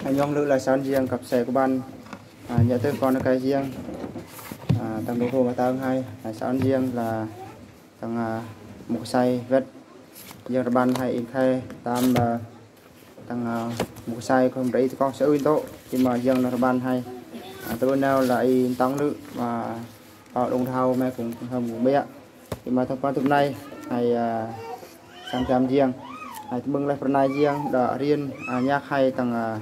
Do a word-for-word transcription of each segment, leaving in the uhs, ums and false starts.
Anong lư̆ la săn jing cặp xe của bạn. À, nhớ tới con cái jing. À, tăng độ hồ mà tăng hai. À, săn jing là tăng, à, một sai vết. Jing rban hai in khai tam, à, tăng, à, một sai không để ý con sẽ ui tổ. Khi mà jing là rban hai. À, tôi nào là in tăng lư̆ mà ở đồng thau mẹ cũng không cũng bé. Khi mà thông qua tuần này, hai, à, sang jam jing. Hai, tơmưng leh pernai jing, đa rien, à, nhắc hai tăng, à,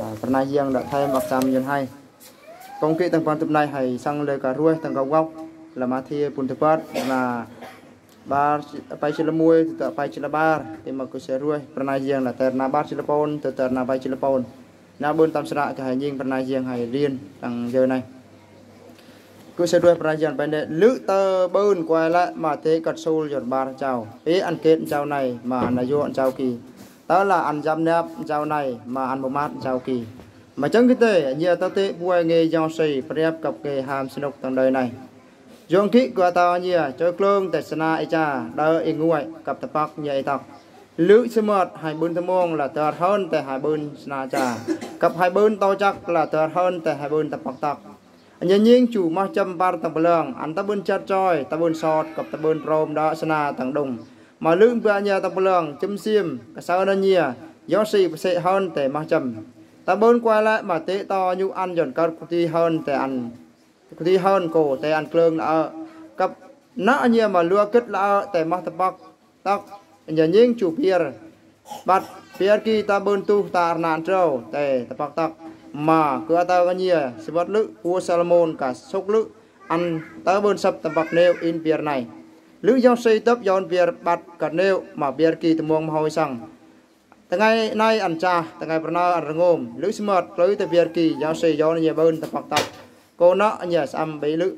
à, pernai jing, đa thêm ăk sam jing hai. Kông kĭ tăng pan tuần này, hai sang leh ka ruih, tăng ka wok, la ma thi pun tơpăt, na bar, pai sila muai, tơ pai sila bar, khi mà kơ xe ruih, pernai jing, la tơ na bar sila pon, tơ tơ na pai sila pon. Na bơn tam sra kơ hai jing pernai jing hai rien, tăng jơ nai. Kơ xe ruih pernai jing pai nê, lư̆ tơ bơn kuai lĕ ma tê kăt sul jor bar chau. Ê ăn kêt chau nai, ma na yo chau ki. Tơ la ăn jam nep chau nai, ma ăn bơmat chau ki. Ma chăng kơ tê, nhia tơ tê buai ngê yong si, priap kăp ngê ham sơnŭk tăng đơi nai. Yong kĭ kơ tơ nhia, choi klơng tê sna ê cha, đơ ê nguai, kăp tơpăk nhia ê tăk. Lư̆ sơmơt hai bơn tơmông la tơr hơn tê hai bơn sna cha. Kăp hai bơn tơ chăk la tơr hơn tê hai bơn tơpăk tăk. Nhia nhing chu mah chăm bar tăng pơlăng, ăn tơ bơn chat choi, tơ bơn sot, kăp tơ bơn prom đa sna tăng đung. Ma lư̆ bă nhia tăng pơlăng, chăm sim, kơ sao na nhia, yong si pơsê hơn tê mah chăm. Tơ bơn kuai lĕ ma tê tơ nhu ăn yon kăr kuti hơn tê ăn. Kuti hơn kô tê ăn klơng la ơ. Kăp na nhia ma lua kĭt la ơ tê mah tơpăk. Tăk, nhia nhing chu pier. Băt pier ki tơ bơn tuh tơ rna trâu, tê tơpăk tăk. Ma, kơ tơ ka nhia, sơbăt lư̆, pua Salomôn ka sŭk lư̆, ăn tơ bơn săp tơpăk nêu in pier nai. Lư̆ yong si tŭp yon pier băt kăt nêu, ma pier ki tơmông ma hôi săng. Tơ ngai nai ăn chah, tơ ngai pernai ăn rơngôm. Lư̆ sơmơt, klơi tơ pier ki, yong si yon nhia bơn tơpăk tăk. Kô na nhia sam bê lư̆.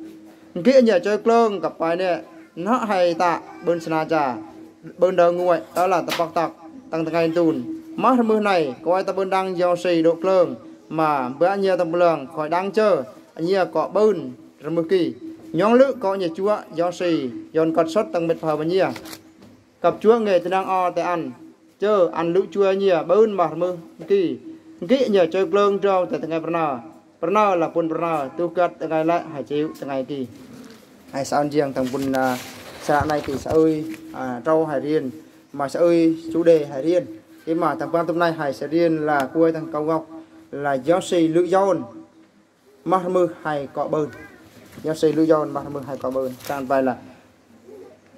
Ngĭ nhia choi klơng kăp pai nê, na hai ta bơn sna cha, bơn đơ nguai, tơ la tơpăk tăk, tăng tơ ngai tun. Mah rơmưh nai, kơ ai tơ bơn đang yong si đô klơng, ma bă nhia tăng pơlăng, khoi đang chơ, nhia kơ bơn rơmưh ki. Nhong lư̆ kơ nhia chua, yong si, yon kăt sot tăng mĕt phao bă nhia. Kăp chua ngê tơ năng o tê ăn. Chơ ăn lư̆ chua nhia bơn mah rơmưh ki. Ngĭ nhia choi klơng trong tê tơ ngai pernai. Pernai la pun pernai, tuh kăt tơ ngai lĕ hai chiu tơ ngai ki. Hai săn jing tăng pun, à, sra nai ki sa ơi, à, trâu hai rien. Ma sa ơi chủ đề hai rien. Khi mà tăng pan tuần nai hai sa rien la kuai tăng kâu gọc la yong si lư̆ yon. Mah rơmưh hai kơ bơn. Yong si lư̆ yon mah rơmưh hai kơ bơn. Tăng pai la.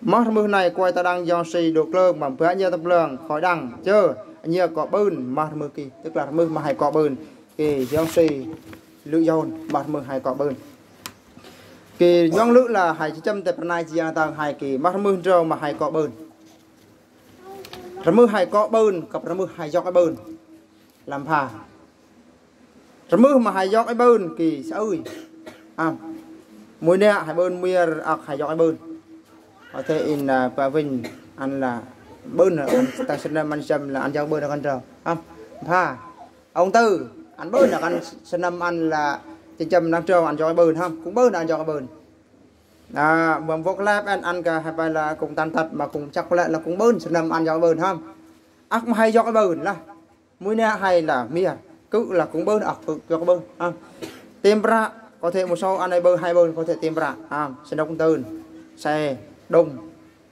Mah rơmưh nai kuai tơ đang yong si đô klơng, ma bă nhia tăng pơlăng, khoi đang, chơ, nhia kơ bơn, mah rơmưh ki. Tức là rơmưh ma hai kơ bơn. Ki yong si lư̆ yon, mah rơmưh hai kơ bơn. Ki nhong lư̆ la hai chi chăm tê pernai jing tăng hai ki, mah rơmưh trâu ma hai kơ bơn. Rơmưh hai kơ bơn, kăp rơmưh hai yok bơn. Lăm pha. Rơmưh ma hai yok ê bơn ki sa ơi. À, mui nê hai bơn mui ăk hai yok ê bơn. Có thể in, à, pa vinh ăn la bơn ăn tăng sơnăm ăn chăm la ăn yok bơn ăn trâu. À, pha. Ông Tư, ăn bơn ăn sơnăm ăn la chăm chăm ăn trâu ăn yok ê bơn hăm. Cũng bơn ăn yok ê bơn. À, bơm vok lep ăn ăn kơ hai pai la cũng tan tăt ma cũng chăk lĕ la cũng bơn sơnăm ăn yok ê bơn hăm. Ăk ma hai yok ê bơn la. Mui nê hai la miêr, kơ la cũng bơn, ăk kơ yok bơn. À. Tem prăk, có thể một số ăn ê bơn, hai bơn, có thể tem prăk. À, sơnŭk tơn, xe, đung,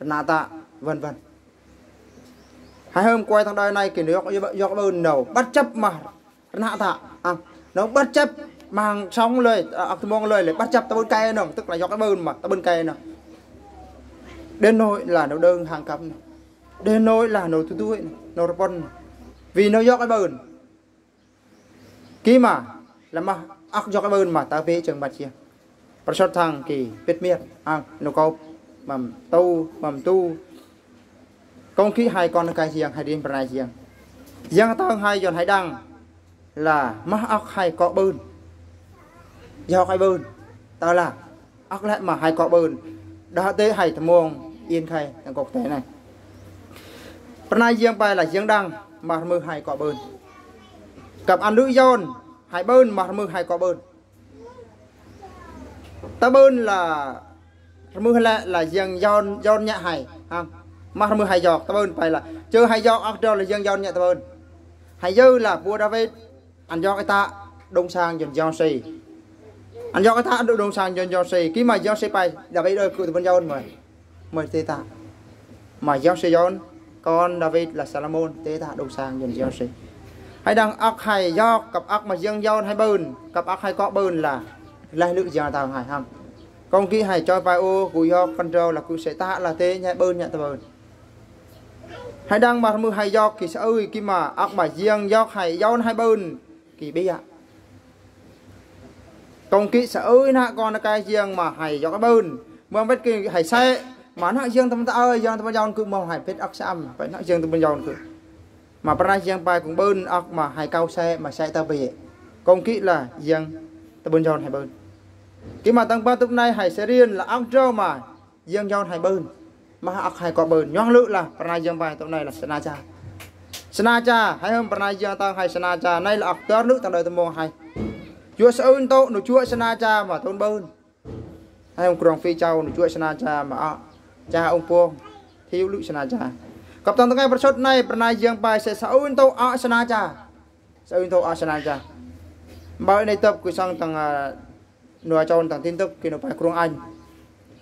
rna ta, vân vân. Hai hôm kuai tăng đơi nai ki yok, yok bơn nâu, bất chấp ma rna ta. À, nâu bất chấp ma hàng sông lơi, à, ăk tơmông lơi, lơi bất chấp tơ bơn kê nâu, tức là yok bơn ma, tơ bơn kê nâu. Đến nỗi là nâu đơn hàng cấm nâu. Đến nỗi là nâu tu tu nâu, nâu rơpon. Vì nâu yok bơn. Ki ma, la mah ăk yok bơn ma, ta pê chăng băt chia. Pơsot thang ki, pet miet, ang, nâu kâu, mâm tu, mâm tu. Kông ki hai kon kai jing, hai din pernai jing. Yang tang hai yon hai đang. La, mah ăk hai kơ bơn. Yok hai bơn. Tơ la. Ăk lĕ ma hai kơ bơn. Đa tê hai tơmông yên khai tăng kok tê nai. Pernai jing pai la jing đang mah rơmưh hai kơ bơn. Kăp ăn lư̆ yon hai bơn mah rơmưh hai kơ bơn. Tơ bơn la rơmưh lĕ la jing yon, yon nhă hai. Ha. Mah rơmưh hai yok, tơ bơn pai la. Chơ hai yok ăk dơ la jing yon nhă tơ bơn. Hai yơ la pua Đawit. Ăn yŏk ita đŭng sang yơn Yôse. Ăn yŏk ita đŭng sang yơn Yôse. Kí ma Yôse pai Đavid ơi, kơ tơpơ̆n Yôn mơi. Mơi tê ta. Mà Yôse Yôn, kon Đavid là Salômôn, tê ta đŭng sang yơn Yôse. Hăi đang ŏk hai yŏk, kăp ŏk ma Yôse Yôn hai bơ̆n, kăp ŏk hai kŏ bơ̆n là. Lai lư̆ Yôse Yôn hai hăm. Kông kí hai choi pai ô, kơ yŏk kăn trâu là kơ sĕ ta là tê nhai bơ̆n nhai tơpơ̆n. Hăi đang ma mưh hai yŏk kí sa ơi kí ma ŏk ma Yôse Yôn hai, Yôn hai bơ̆n kí bia. Kông kí sa ơi nă kon nă kai Yôse Yôn ma hai yŏk bơ̆n. Mơ̆ bĕt kí hai sĕ, ma nă Yôse Yôn tơpơ̆n ta ơi, Yôse Yôn tơpơ̆n Yôn kơ mơ̆ hai bĕt ŏk sa ăm, bĕt nă Yôse Yôn tơpơ̆n Yôn kơ. Ma pơna Yôse Yôn pai kông bơ̆n ŏk ma hai kâu sĕ, ma sĕ ta bia. Kông kí là Yôse Yôn tơpơ̆n Yôn hai bơ̆n. Kí ma tăng ba tŭp nai hai sĕ riêng là ŏk trâu ma Yôse Yôn hai bơ̆n. Ma ŏk hai kŏ bơ̆n. Nhuang lư̆ là pơna Yôse Yôn pai tŭp nai là sơna cha. Sơna cha, hăi hăm pơna Yôse Yôn tăng hai sơna cha. Nai là ŏk tơr lư̆ tăng đơi tơmông hai. Chuă sa ơi tŭ, nŭ chuă sơna cha ma tŭn bơ̆n. Hăi hăm krong phi chao, nŭ chuă sơna cha ma ŏk. Cha ung pông. Thiu lư̆ sơna cha. Kăp tăng tăng ngai pơsŏt nai, pơna Yôse Yôn pai sĕ sa ơi tŭ ŏk sơna cha. Sa ơi tŭ ŏk sơna cha. Ƀơi nai tŭp kơ sang tăng, à, nua chôn tăng tin tức kí nua pai Krông Anh.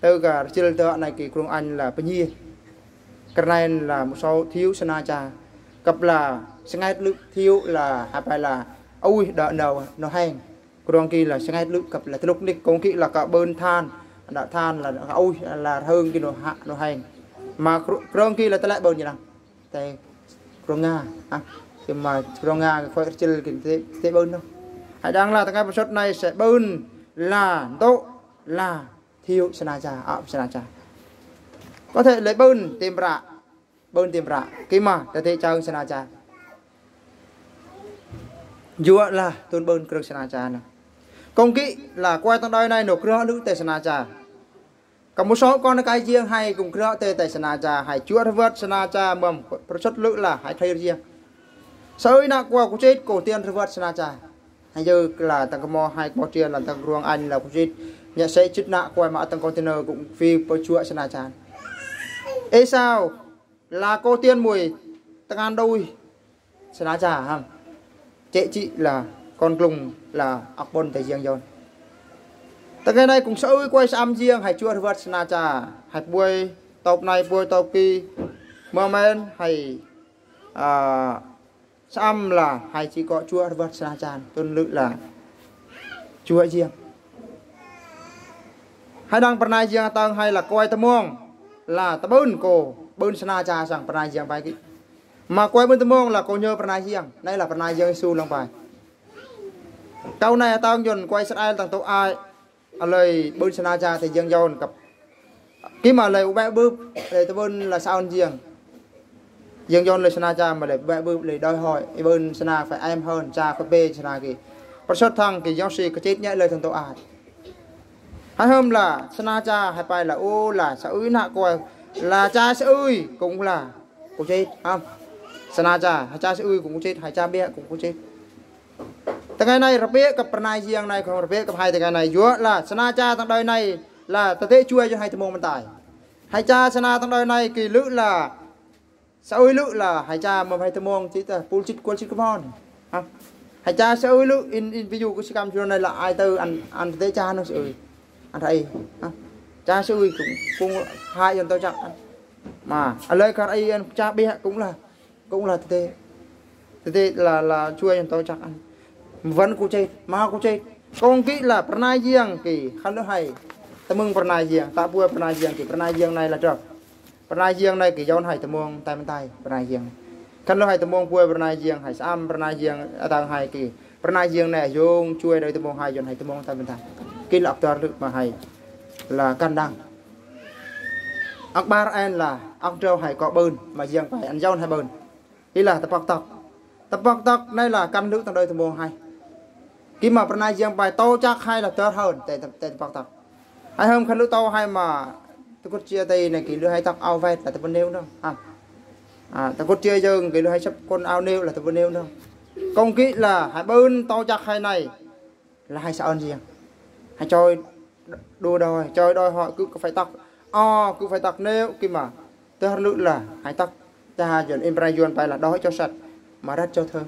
Tơ kơ rơchil tơ nai kí Krông Anh là pơnhia. Kơnai là một số thiếu sơna cha. Kăp là sơngai lư̆ thiếu là hai pai là ui đa nau nau heng. Krông kí là sơngai lư̆ kăp là tơlŭk nik, kông kí là kơ bơ̆n than, đa than là ui là hưng kí nau ha nau heng. Mà krông kí là tơlơi bơ̆n ñu lăng. Tê Krông Nga, à, kí ma Krông Nga kơ khoi rơchil kí tê, tê bơ̆n nô. Hăi đang là tăng ngai pơsŏt nai sĕ bơ̆n là tŭ là thiếu sơna cha, ŏk sơna cha. Có thể lĕ bơ̆n tơm ră, bơ̆n tơm ră, kí ma tê tê chao sơna cha. Yuă là tŭn bơ̆n krơ̆ng sơna cha nô. Kông kí là kuai tăng đơi nai nô krơ̆ lư̆ tê sơna cha. Kăp một số kon nă kai Yôse Yôn hai kông krơ̆ tê tê sơna cha, hai chuă rơwơ̆t sơna cha mơ̆m pơsŏt lư̆ là hai thầy Yôse Yôn. Sa ơi nă kuai kơ chết kơ tiên rơwơ̆t sơna cha. Hai yơ là tăng kơ mơ̆ hai kơ mơ̆ tiên là tăng Krông Anh là kơ chết. Nhă sĕ chết nă kuai ma tăng kơ tiên nơ kông phi pơchuă sơna cha. Ê sao là kơ tiên mui tăng ăn đôi. Sơna cha hăm. Chĕ chĭ là kon klŭng là ŏk bôn tê Yôse Yôn. Tăng ngai nai kông sa ơi kuai sa ăm Yôse Yôn hai chuă rơwơ̆t sơna cha. Hai puai tŭp nai puai tŭp kí. Mơmen hai, à, sa ăm là hai chĭ kŏ chuă rơwơ̆t sơna cha. Tŭn lư̆ là chuă Yôse Yôn. Hăi đang pơna Yôse Yôn tăng hai là kuai tơmông. Là tơbưn kơ bưn sơna cha sang pơna Yôse Yôn pai kí. Mà kuai bưn tơmông là kơ nhơ pơna Yôse Yôn. Nai là pơna Yôse Yôn Yêsu lăng pai. Kâu nai tăng Yôn kuai Israel tăng tŭ ai. Alơi bưn sơna cha tê Yôse Yôn kăp. Kí ma lơi u bĕ bưp, lơi tơbưn là sa ơn Yôse Yôn. Yôse Yôn lơi sơna cha ma lơi u bĕ bưp lơi đòi hỏi. Ê bưn sơna phải em hơn, cha phải bê sơna kí. Pơsŏt thăng kí Yôse kơ chết nhă lơi thăng tŭ ai. Hăi hơm là sơna cha hai pai là ô là sa ơi nă kuai là cha sa ơi kông là kơ chết hăm. Sơna cha, hai cha sa ơi kông kơ chết, hai cha bĕ kông kơ chết. Tăng ngai nai rơbĕ kăp pơna Yôse Yôn nai kông rơbĕ kăp hai tăng ngai nai yuă là sơna cha tăng đơi nai là tơdê chuă Yôse Yôn hai tơmông mơtai. Hai cha sơna tăng đơi nai kí lư̆ là sa ơi lư̆ là hai cha mơm hai tơmông chĭ ta pul chĭt kuăl chĭt kơmon. Hăm. Hai cha sa ơi lư̆ in, in ví dụ kơ sư kăm chuă nai là ai tơ ăn, ăn tơdê cha nô sa ơi. Ăn rai. Hăm. Cha sa ơi kông, kông hai Yôn tơ chăk ăn. Mà, alơi kar ai ăn cha bĕ kông là, kông là tơdê. Tơdê là, là chuă Yôn tơ chăk ăn. Vẫn kông chết, ma kông chết. Kông kí là pơna Yôse Yôn kí, khăn lư̆ hai. Tơmưng pơna Yôse Yôn, ta puai pơna Yôse Yôn kí, pơna Yôse Yôn nai là trơp. Pơna Yôse Yôn nai kí Yôn hai tơmông tai mơtai pơna Yôse Yôn. Khăn lư̆ hai tơmông puai pơna Yôse Yôn, hai sa ăm pơna Yôse Yôn, a tăng hai kí. Pơna Yôse Yôn nai Yôn chuă đơi tơmông hai Yôn hai tơmông tai mơtai. Kí là ŏk tơr lư̆ ma hai. Là căn đang. Ŏk ƀar en là ŏk trâu hai kŏ bưn, ma Yôse Yôn pai ăn Yôn hai bưn. Ê là tơpăk tŏk. Tơpăk tŏk nai là căn lư̆ tăng đơi tơmông hai. Kí ma pơna Yôse Yôn pai tơ chăk hai là tơr hơn, tê, tê, tê tơpăk tŏk. Hai hơm khăn lư̆ tơ hai ma tơkŭt chia tê nai kí lư̆ hai tŏk ao vẹt là tơbưn nêu nơm. Hăm. À, tơkŭt chia Yôse Yôn kí lư̆ hai săp kôn ao nêu là tơbưn nêu nơm. Kông kí là hai bưn tơ chăk hai nai. Là hai sa ơn Yôse Yôn. Hai choi đua đòi, choi đòi hỏi kơ, kơ phải tŏk. Ơ, kơ phải tŏk nêu kí ma. Tơr lư̆ là hai tŏk. Cha Yôn, in pơna Yôn pai là đòi hỏi cho sạch. Mà rất cho thơm.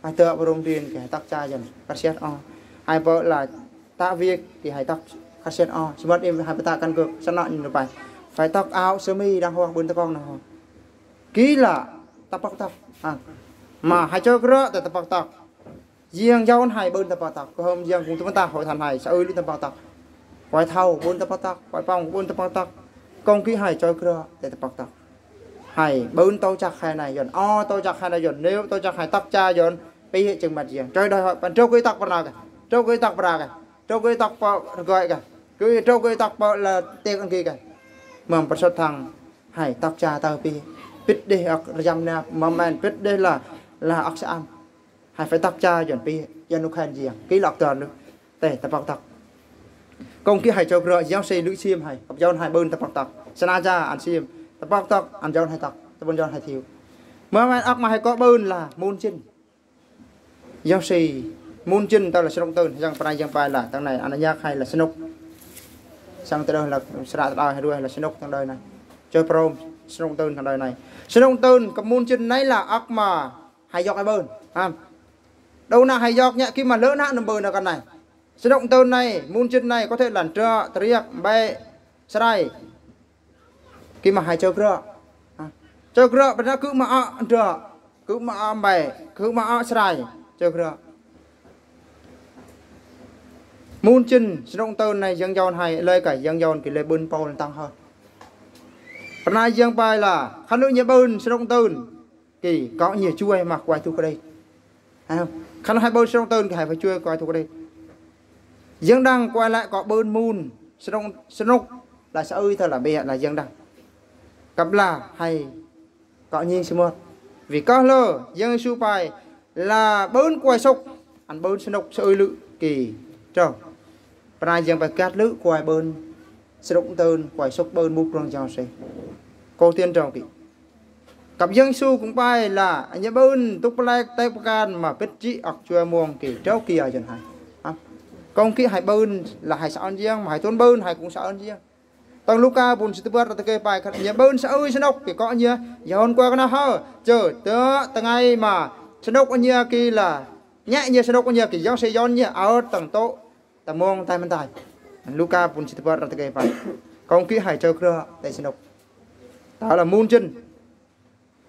Hãy tơ̆ pơrông rin kơ hãy tŏk cha dơn khăt siat ŏ. Hãy pơ̆ la tă wiêk kơ hãy tŏk khăt siat ŏ. Sĭ mơ̆t im hãy pơtă căn cước sơnă ñu pay. Phải tŏk áo sơ mi đang hoa bưn tơ kông nă hoa. Ký lă tơpŏk tŏk. Hă. Mă hãy chơ krơ tơ tơpŏk tŏk. Yang Yôn hãy bưn tơpŏk tŏk. Kơ hôm yang kung tơmơ̆n ta hội thánh hãy sa ơi lư̆ tơpŏk tŏk. Quay thâu bưn tơpŏk tŏk. Quay pông bưn tơpŏk tŏk. Kông ký hãy chơ krơ tơ tơpŏk tŏk. Hãy bưn tô chắc hãy nai dơn. Ơ tô chắc hãy nai dơn. Nếu tô chắc hãy tŏk cha dơn. Pih hĭ chưng măt yang. Chơ đòi hỏi păn trâu ký tŏk pơna kơ. Trâu ký tŏk pơna kơ. Trâu ký tŏk pơ rơgơi kơ. Ký trâu ký tŏk pơ la tiêk ăn ký kơ. Mơ̆m pơsŏt thăng. Hãy tŏk cha tơ pih. Pit đeh ŏk rơjăm nă. Mơ̆m men pit đeh la. La ŏk sa am. Hãy phải tŏk cha dơn pih. Dơn nu khen yang. Ký lŏk dơn lu. Tơ tơpŏk tŏk. Kông ký hãy chơ krơ, yang sĭ lư̆ sim hãy. Kăp Yôn hãy bưn tơpŏk tŏk. Sơnă cha ăn sim. Tơpŏk tơpŏk tŏk, ăn Yôn hãy tŏk. Tơpŏk Yôn hãy thiu. Mơ̆ men ŏk mă hãy kŏ bưn la, mun chĭn. Yang sĭ, mun chĭn tơ la sơnŭk tơ̆n, yang pơnai yang pay la, tang nai, ăn nhăk hãy la sơnŭk. Sang tơ đơi la, sơnă tơ đơi hãy đuaĭ la sơnŭk tang đơi nai. Chơ prôm, sơnŭk tơ̆n tang đơi nai. Sơnŭk tơ̆n, kăp mun chĭn nai la, ŏk mă, hãy yŏk hãy bưn. Hăm. Đô nă hãy yŏk nhă ký mă lơ nă nơm bưn nă kăn nai. Sơnŭk tơ̆n nai, mun chĭn nai, có thể là trơ, triăk, bĕ, srai. Ký mă hãy chơ krơ. Hă? Chơ krơ, bơna kơ mă ă, trơ. Kơ mă ă, bĕ. Kơ mă ă, srai. Chơ krơ. Mun chĭn, sơnŭk tơ̆n nai, yang Yôn hãy, lơi kơ, yang Yôn ký lơi bưn Pôl tăng hơn. Pơnai yang pay la, khăn lư̆ nhă bưn, sơnŭk tơ̆n. Ký, kŏ nhă chuai mă kuai tu kơđĕt. Hă? Khăn hãy bưn sơnŭk tơ̆n ký hãy phải chuai kuai tu kơđĕt. Yang đang kuai lăi kŏ bưn mun. Sơnŭk, sơnŭk la sa ơi tơ la bĕ la yang đang. Kăp la hãy kŏ nhing sơmơt. Vì kơ lơ, yang Yêsu pay la bưn kuai sŏk. Ăn bưn sơnŭk sa ơi lư̆ ký. Trơ. Pơnai yang pay găt lư̆ kuai bưn. Sơnŭk tơ̆n kuai sŏk bưn mŭk rong jao sĕ. Kô tiên trao ký. Kăp yang Yêsu kung pay la, nhă bưn, tŭk pơlek tĕk pơkan mă pĭt jĭ ŏk jua mông ký, trao ký a jăn hãy. Hă? Kông ký hãy bưn, la hãy sa ơn yang, mă hãy tŭn bưn, hãy kung sa ơn yang. Tang Luka bun sĭ tơbăt ră tơkê pay khăn, nhă bưn sa ơi sơnŭk ký kŏ nhă, Yôn kuai kơ nă hơ, chơ, tơ, tơngai mă, sơnŭk nhă ký la, nhă nhă sơnŭk nhă ký, yang sĭ Yôn nhă, aot tang tŏ, Tơ mông tai mơntai. Luka bun sĭ tơbăt ră tơkê pay. Kông ký hãy chơ krơ tơ sơnŭk. Tơ la mun chĭn.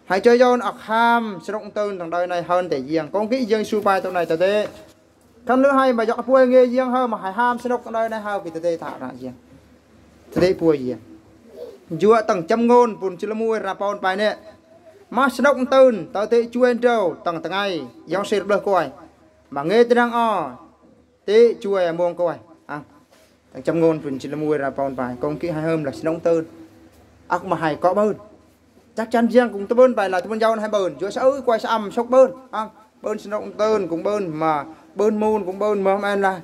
Hãy chơ Yôn ŏk ham sơnŭk tơ̆n tang đơi nai hơn tơ yang. Kông ký yang Yêsu pay tơ nai tơ đê. Khăn lư̆ hãy mă yŏk puai ngê yang hơ mă hãy ham sơnŭk tang đơi nai hơ ký tơ đê thă ră yang. Tơ đê puai yang. Jua tang chăm ngôn bun sĭ lơ muai ră pôn pay nê. Mă sơnŭk tơ̆n tơ đê chuai trao tang tơngai. Yang sĭ rơblơh kuai. Mă ngê tơnăng o. Tê chuai mông kuai. Hă. Tang chăm ngôn bun sĭ lơ muai ră pôn pay. Kông ký hãy hơm la sơnŭk tơ̆n. Ăk mă hãy kŏ bưn. Chắc chắn yang kung tơ bưn pay la tơ bưn Yôn hãy bưn. Jua sa ơi kuai sa am sŏk bưn. Hă. Bưn sơnŭk tơ̆n kung bưn mă. Bưn mun kung bưn mă men la.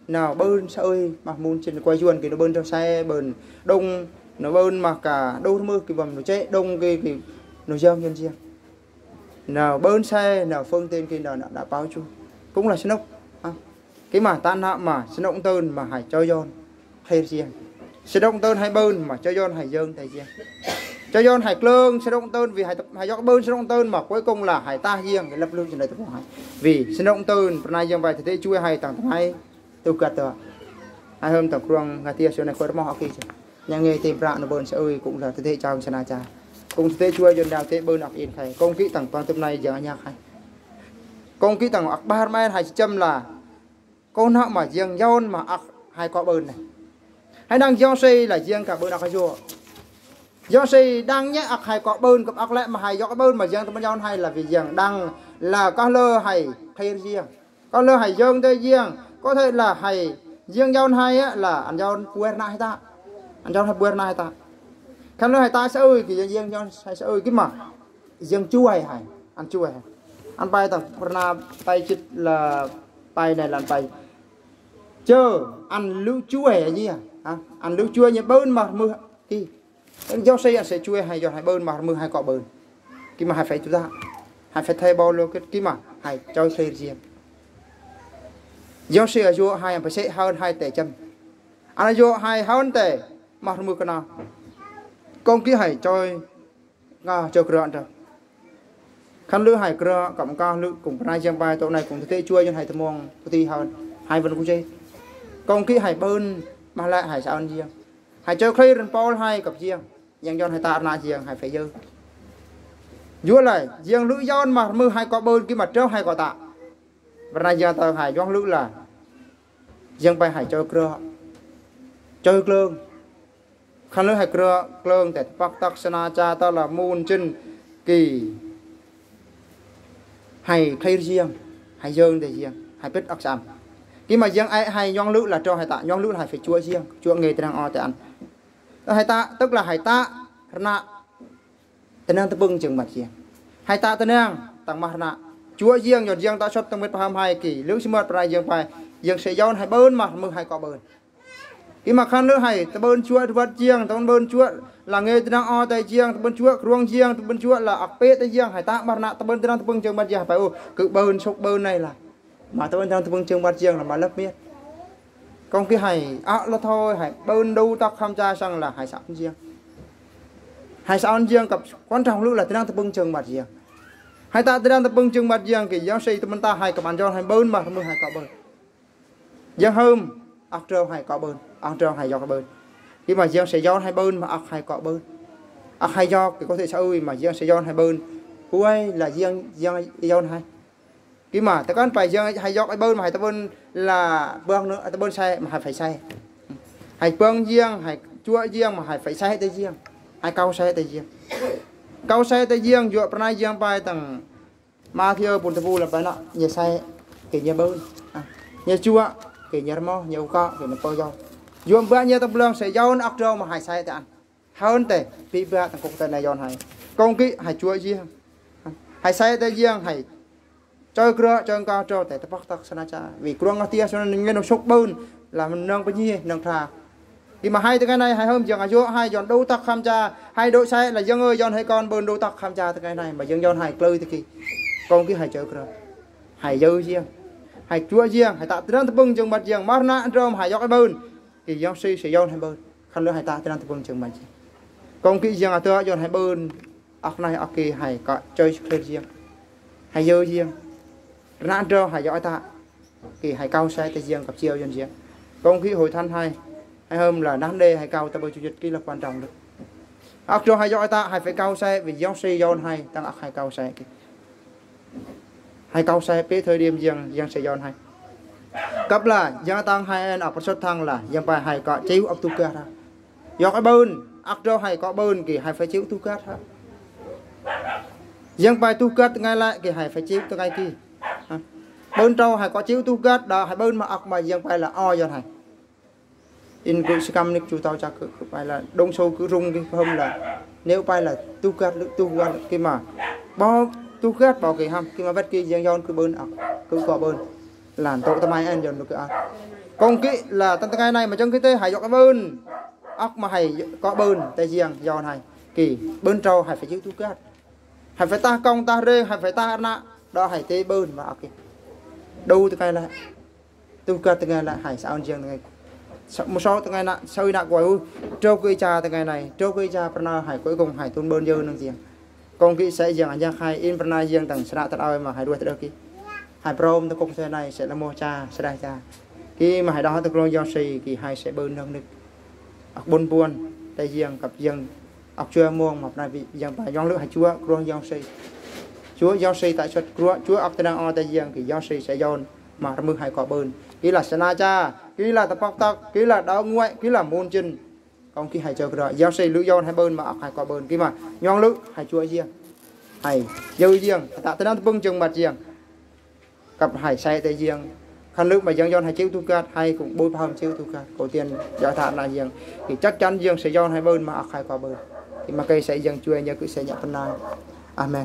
Nao bưn sa ơi mă mun chĭn kuai Yuôn ký nao bưn trong xe bưn. Đŏng nao bưn mă kơ đô mưh ký băm nao chĕ đŏng ký ký nao yang Yuôn yang. Nao bưn xe, nao phương tiện ký nao, nao, nao pao chu. Kung la sơnŭk. Hă. Ký mă tăn nă mă, sơnŭk tơ̆n mă hãy chơ Yôn. Hêr yang. Sơnŭk tơ̆n hãy bưn mă, chơ Yôn hãy yang tơ yang. Chơ Yôn hãy klơ̆ng, sơnŭk tơ̆n vì hãy, hãy yŏk bưn sơnŭk tơ̆n mă, cuối cùng la hãy tah yang, ký lăp lu jăn đơi tơ pông hãy. Vì sơnŭk tơ̆n, pơnai yang pay tơ đê chuai hãy tang tơngai. Tu găt tơ. Hãy hơm tang kruang ngă tia sơ nai khuer mă ŏk ký chơ. Nhă ngê tơ̆m prăk nao bưn sa ơi kung la tơ đê chao sơnă cha. Kung tơ đê chuai Yuôn đao tê bưn ŏk in khai. Kông ký tang păng tơ̆m nai yang nhăk khai. Kông ký tang ŏk bar men hãy chăm la. Kông nă mă yang Yôn mă ŏk hãy kŏ bưn nê. Hãy năng yang sĭ la yang kơ bưn ŏk yua. Yang sĭ đang nhă ŏk hãy kŏ bưn kăp ŏk lĕ mă hãy yŏk bưn mă yang tơ bưn Yôn hãy la vì yang đang la kơ lơ hãy khêr yang. Kơ lơ hãy yang tơ yang, có thể la hãy yang Yôn hãy á, la ăn Yôn puer nă hãy ta. Ăn Yôn hãy puer nă hãy ta. Khăn lơ hãy ta sa ơi ký yang, yang Yôn hãy sa ơi ký mă. Yang chuai hãy, ăn chuai hãy. Ăn pay tang pơna pay chĭt la pay nai la ăn pay. Chơ, ăn lư̆ chuai hãy nhă. Hă? Ăn lư̆ chuai nhă bưn mă mưh ký. Yôn sĭ ăn sĭ chuai hãy Yôn hãy bưn mă mưh hãy kŏ bưn. Ký mă hãy phải tu ta. Hãy phải thay bao lô kết ký mă hãy chơ sĭ riêng. Yôn sĭ a yua hãy ăn pay sĭ hơn hãy tê chăm. Ăn yua hãy hơn tê mă mưh kơ nă. Kông ký hãy chơ ngă chơ krơ ăn trơ. Khăn lưh hãy krơ, kăp kah lưh kŭng pơnai jiăng pai, tŏ nai kŭng tơtê chuă Yuăn hãy tơmong, tơtê hao, hãy wăn kŭ jê. Kông kĭ hãy bơ̆n, mă lĕ hãy sơan jiăng. Hãy čơi khlay rơ̆n Pôl hãy kăp jiăng. Yang Yuăn hãy tă rơna jiăng, hãy phải yơ. Yua lai, jiăng lưh Yuăn mă rơmưh hãy kŏ bơ̆n kĭ mă trơ hãy kŏ tă. Pơnai jiăng tơ hãy Yuăn lưh la. Jiăng pai hãy čơi krơ. Čơi klơ̆ng. Khăn lưh hãy krơ klơ̆ng tĕ tơpăk tăk sơnă ča tơ la mun čin kĭ. Hãy khlay jiăng, hãy yơn tơ jiăng, hãy pĭt ăk sơam. Kĭ mă jiăng ai hãy Yuăn lưh la trơ hãy tă, Yuăn lưh la hãy phải chuă jiăng, chuă ngê tơnăng o tơ ăn. Hãy tă, tức là hãy tă rơna tơnăng tơpưng jơ̆ng măt jiăng. Hãy tă tơnăng tăng mă rơna. Chuă jiăng, Yuăn jiăng tă sŏt tơng mĭt pơhăm hãy kĭ. Lưh sơmơt pơnai jiăng pai, jiăng sơ̆ Yuăn hãy bơ̆n mă rơmưh hãy kŏ bơ̆n. Kĭ mă khăn lưh hãy tơbơ̆n chuă rơwăt jiăng, tơbơ̆n bơ̆n chuă la ngê tơnăng o tơ jiăng, tơbơ̆n chuă krông jiăng, tơbơ̆n chuă la ăk pê tơ jiăng, hãy tă mă rơna tơbơ̆n tơnăng tơpưng jơ̆ng măt jiăng pai ô, kơ bơ̆n sŏk bơ̆n nai la. Mă tơbơ̆n tơnăng tơpưng jơ̆ng măt jiăng la mă lăp miêt. Kông kĭ hãy, ă, la thôi, hãy bơ̆n đu tăk khăm ča săng la hãy sơan jiăng. Hãy sơan jiăng kăp quan trọng lưh la tơnăng tơpưng jơ̆ng măt jiăng. Hãy tă tơnăng tơpưng jơ̆ng măt jiăng kĭ, Yuăn sĭ tơmăn ta hãy kăp ăn Yuăn hãy bơ̆n mă rơmưh hãy kŏ bơ̆n. Jiăng hơm, ăk trơ hãy kŏ bơ̆n, ăk trơ hãy yŏk bơ̆n. Kĭ mă jiăng sơ̆ Yuăn hãy bơ̆n mă ăk hãy kŏ bơ̆n. Ăk hãy yŏk, kĭ có thể sa ui mă jiăng sơ̆ Yuăn hãy bơ̆n. Ui la jiăng, jiăng Yuăn hãy. Kĭ mă, tơ kăn pai jiăng hãy yŏk bơ̆n mă hãy tơbơ̆n la bơ̆ng nơ, tơbơ̆n sai, mă hãy phải sai. Hãy bơ̆ng jiăng, hãy chuă jiăng, mă hãy phải sai tơ jiăng. Hãy kâu sai tơ jiăng. Kâu sai tơ jiăng, yua pơnai jiăng pai tăng Mathiơ pun tơbu la pai nă, ñu sai, kĭ ñu bơ̆n. A, ñu chuă, kĭ ñu rơmô, ñu ŭkă, kĭ ñu pơ yâu. Yua ƀă ñu tơblơ̆ng sơ̆ Yuăn ăk trơ mă hãy sai tơ ăn. Hơn tĕ, pĭ ƀă tăng kŏk tơ nai Yuăn hãy. Kông kĭ, hãy chuă jiăng. Hãy sai tơ jiăng, hãy. Čơi krơ, čơi kah trơ tĕ tơpăk tăk sơnă ča. Vì krong ngă tia sơnă ngăn sŏk bơ̆n, la mơ̆n nơ̆ng pơnhih, nơ̆ng tha. Kĭ mă hãy tơ ngai nai, hãy hơm jiăng ayŏ, hãy Yuăn đu tăk khăm ča, hãy đu sai, la jiăng ơi, Yuăn hãy kon bơ̆n đu tăk khăm ča tơ ngai nai, mă jiăng Yuăn hãy klơi tơ kĭ. Kông kĭ hãy čơi krơ. Hãy yơ jiăng. Hãy chuă jiăng, hãy tă tơnăng tơpưng jơ̆ng măt jiăng, mă rơna ăn trơm, hãy yŏk bơ̆n. Kĭ Yuăn sĭ, sĭ Yuăn hãy bơ̆n. Khăn lưh hãy tă tơnăng tơpưng jơ̆ng măt jiăng. Kông kĭ jiăng ăt tơ Yuăn hãy bơ̆n. Ăk nai ăk kĭ hãy kơ čơi sơklir jiăng. Hãy yơ jiăng. Rơna ăn trơ hãy yŏk ăt tă. Kĭ hãy kâu sai tơ jiăng kăp chiêu Yuăn jiăng. Kông kĭ hội thánh hãy. Hãy hơm la năn đe hãy kâu tơ bơ̆ Chủ nhật kĭ la quan trọng lưh. Ăk trơ hãy yŏk ăt tă hãy phải kâu sai vì Yuăn sĭ Yuăn hãy tăng ăk hãy kâu sai kĭ. Hãy kâu sai pê thời điểm jiăng, jiăng sơ̆ Yuăn hãy. Kăp la, jiăng tăng hãy ăn ăk pơsŏt thăng la, jiăng pai hãy kŏ chịu ăk tu kah hă. Yŏk bơ̆n, ăk trơ hãy kŏ bơ̆n kĭ, hãy phải chịu tu kah hă. Jiăng pai tu kah tơ ngai lĕ kĭ, hãy phải chịu tơ ngai kĭ. Hă. Bơ̆n trâu hãy kŏ chịu tu kah, đa hãy bơ̆n mă ăk mă jiăng pai la o Yuăn hãy. In kơ sư căm nik chu tao chak kơ, kơ pai la đông sâu kơ rung kơ hâm la. Nếu pai la tu gắt lưh tu gắt kơ mă. Bao tu gắt bao kơ hâm, kơ mă ƀĕt kơ jiăng Yuăn kơ bơ̆n ăk, kơ kŏ bơ̆n. Lan tŏ tơmai ăn Yuăn kơ ăk. Kông kĭ la tăn tơ ngai nai mă jơ̆ng kơ tê hãy yŏk bơ̆n. Ăk mă hãy kŏ bơ̆n, tê jiăng Yuăn hãy. Kĭ, bơ̆n trâu hãy phải chịu tu gắt. Hãy phải tah kông tah rêng, hãy phải tah rơna. Đa hãy tê bơ̆n mă ăk kĭ. Đu tơ ngai la. Tu gắt tơ ngai la hãy sơ̆ ăn jiăng tơ ngai. Sa-, mơ̆ sŏ tơ ngai nă, sơ̆ nă kuai ư. Trâu kơ cha tơ ngai nai, trâu kơ cha pơna hãy kơ kông hãy tŭn bơ̆n yơ nơ̆ng jiăng. Kông kĭ sơ̆ jiăng ăn jiăng hãy in pơna jiăng tăng sơnă tơlơi mă hãy đuaĭ tơlơi kĭ. Hãy prom tơ kông sơ̆ nai sơ̆ la mơ̆ cha, sơđai cha. Kĭ mă hãy đa tơ krong Yuăn sĭ kĭ hãy sơ̆ bơ̆n nơ̆ng nik. Ăk bơ̆n buăn, tê jiăng kăp jiăng. Ăk chuă mông mă pơna bi jiăng pai Yuăn lưh hãy chuă krong Yuăn sĭ. Chuă Yuăn sĭ tă sŏt krong, chuă ăk tơnăng o tê jiăng kĭ Yuăn sĭ sơ̆ Yuăn. Mă rơmưh hãy kŏ bơ̆n. Kĭ la sơnă ča, kĭ la tơpăk tăk, kĭ la đao nguai, kĭ la mun čin. Kông kĭ hãy čơ krong. Yuăn sĭ lưh Yuăn hãy bơ̆n mă ăk hãy kŏ bơ̆n. Kĭ mă, Yuăn lưh hãy chuă jiăng. Hãy, yơ jiăng, tă tơnăng tơpưng jơ̆ng măt jiăng. Kăp hãy sơ̆ tê jiăng. Khăn lưh mă jiăng Yuăn hãy chịu tu gắt, hãy kông bơ̆ pơhâm chịu tu gắt. Kông tiên, yua tă nă jiăng. Kĭ chắc chắn jiăng sơ̆ Yuăn hãy bơ̆n mă ăk hãy kŏ bơ̆n. Kĭ mă kơi sơ̆ jiăng chuă nhớ kơ sơ̆ nhă pơna. Amen.